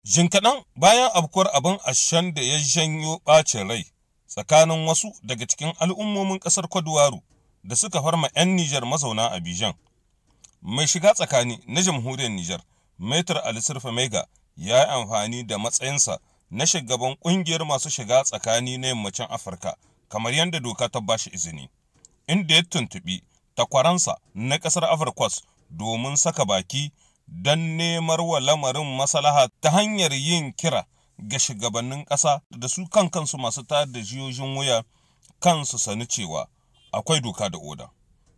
Jin kaɗan bayan afkuwar abin ashan da ya janyo ɓacin rai tsakanin wasu daga cikin al'ummomin ƙasar Kwaduwaru da suka farma 'yan Nijar mazauna Abidjan. Mai shiga tsakani na jamhuriyar Nijar, Maitre Ali Sirfa Maiga, ya yi amfani da matsayinsa na shugaban ƙungiyar masu shiga tsakani na yammacin Afirka kamar yadda doka ta bashi izini, inda ya tuntuɓi takwaransa na ƙasar Afirkwas domin saka baki don nemar wa lamarin maslaha ta hanyar yin kira ga shugabannin ƙasa da su kan kansu masu tayar da jiyojin wuya kansu sani cewa akwai doka da oda.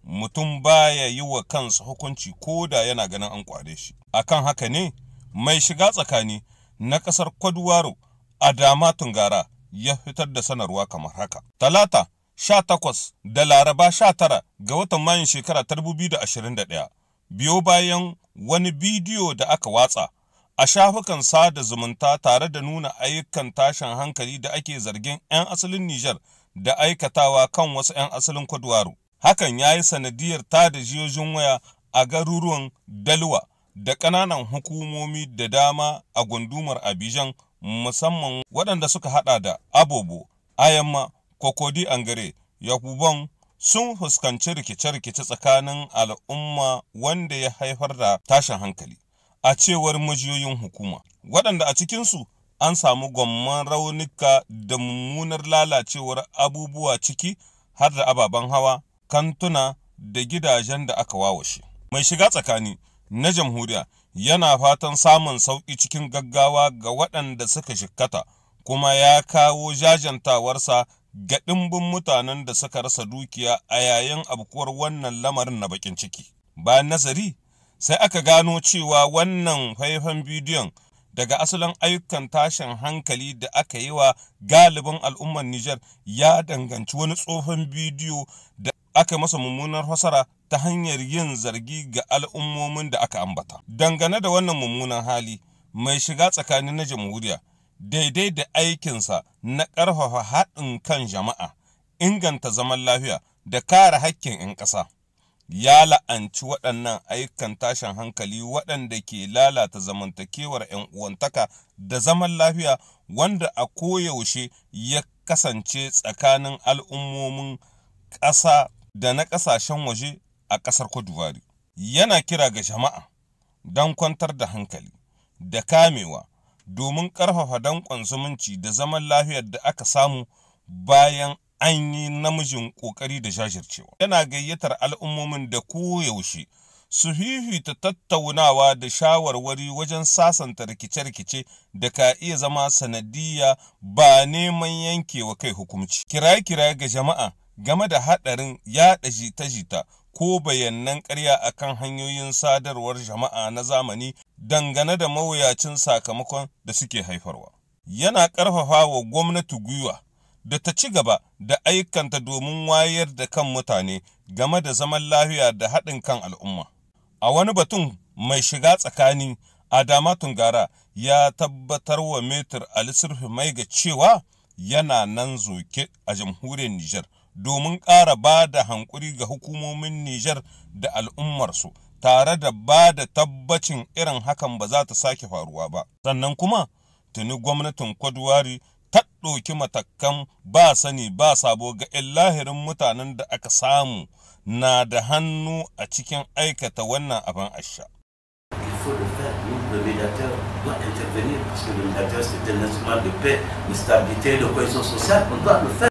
Mutum baya yi wa kansa hukunci ko da yana ganin an kware shi. Akan haka ne mai shiga tsakani na ƙasar Kwaduwaro Adama Tungara ya fitar da sanarwa kamar haka. Talata 18 da Laraba 19 ga watan Mayun shekara 2021, biyo bayan wani bidiyo da aka watsa a shafukan sada zumunta tare da nuna ayyukan tashin hankali da ake zargin 'yan asalin Nijar da aikatawa kan wasu 'yan asalin Kwaduwaro. Hakan ya yi sanadiyar tada jiyojin waya a garuruwan Dalwa da ƙananan hukumomi da dama a gundumar Abidjan, musamman waɗanda suka hada da Abobo, Ayamma, Kokodi Angare, Yakubon, sun fuskanci rikice-rikice tsakanin al'umma wanda ya haifar da tashin hankali. A cewar majiyoyin hukuma, waɗanda a cikinsu an samu gwamman raunuka da mummunar lalacewar abubuwa, ciki har da ababen hawa, kantuna da gidajen da aka wawashe. Mai shiga tsakani na jamhuriya yana fatan samun sauƙi cikin gaggawa ga waɗanda suka jikkata, kuma ya kawo jajantawarsa ga ɗimbin mutanen da suka rasa dukiya a yayin abkuwar wannan lamarin na bakin ciki. Bayan nazari, sai aka gano cewa wannan faifan bidiyon daga asalin ayyukan tashin hankali da aka yi wa galibin al'ummar Nijar ya danganci wani tsohon bidiyo da aka masa mummunar fasara ta hanyar yin zargi ga al'ummomin da aka ambata. Dangane da wannan mummunan hali, mai shiga tsakanin na jamhuriya daidai da aikinsa na ƙarfafa haɗin kan jama'a, inganta zaman lafiya da kare hakkin 'yan ƙasa, ya la'anci waɗannan ayyukan tashin hankali waɗanda ke lalata zamantakewar 'yan uwantaka da zaman lafiya wanda a koyaushe ya kasance tsakanin al'ummomin ƙasa da na ƙasashen waje a ƙasar Cote d'Ivoire. Yana kira ga jama'a don kwantar da hankali da kamewa domin ƙarfafa danƙon zumunci da zaman lafiyar da aka samu bayan an yi namijin ƙoƙari da jajircewa. Yana gayyatar al'ummomin da koyaushe su fifita tattaunawa da shawarwari wajen sasanta rikice-rikice da ka iya zama sanadiyya, ba neman yankewa kai hukunci. Kiraye-kiraye ga jama'a game da haɗarin yaɗa jita-jita ko bayanan ƙarya akan hanyoyin sadarwar jama'a na zamani dangane da mawuyacin sakamakon da suke haifarwa. Yana ƙarfafa wa gwamnati gwiwa da ta ci gaba da ayyukanta domin wayar da kan mutane game da zaman lafiya da haɗin kan al'umma. A wani batun, mai shiga tsakani Adama Tungara ya tabbatar wa Maitre Ali Sirfi Maiga cewa yana nan zoke a jamhuriyar Nijar domin ƙara ba da hankuri ga hukumomin Nijar da al'ummarsu, tare da ba da tabbacin irin hakan ba za ta sake faruwa ba. Sannan kuma tuni gwamnatin Kwaduwari ta ɗauki matakan ba sani ba sabo ga illahirin mutanen da aka samu na da hannu a cikin aikata wannan abin asha. Il faut le faire. Nous, le médiateur doit intervenir parce que le médiateur, c'est un instrument de paix, de stabilité, de cohésion sociale. On doit le faire.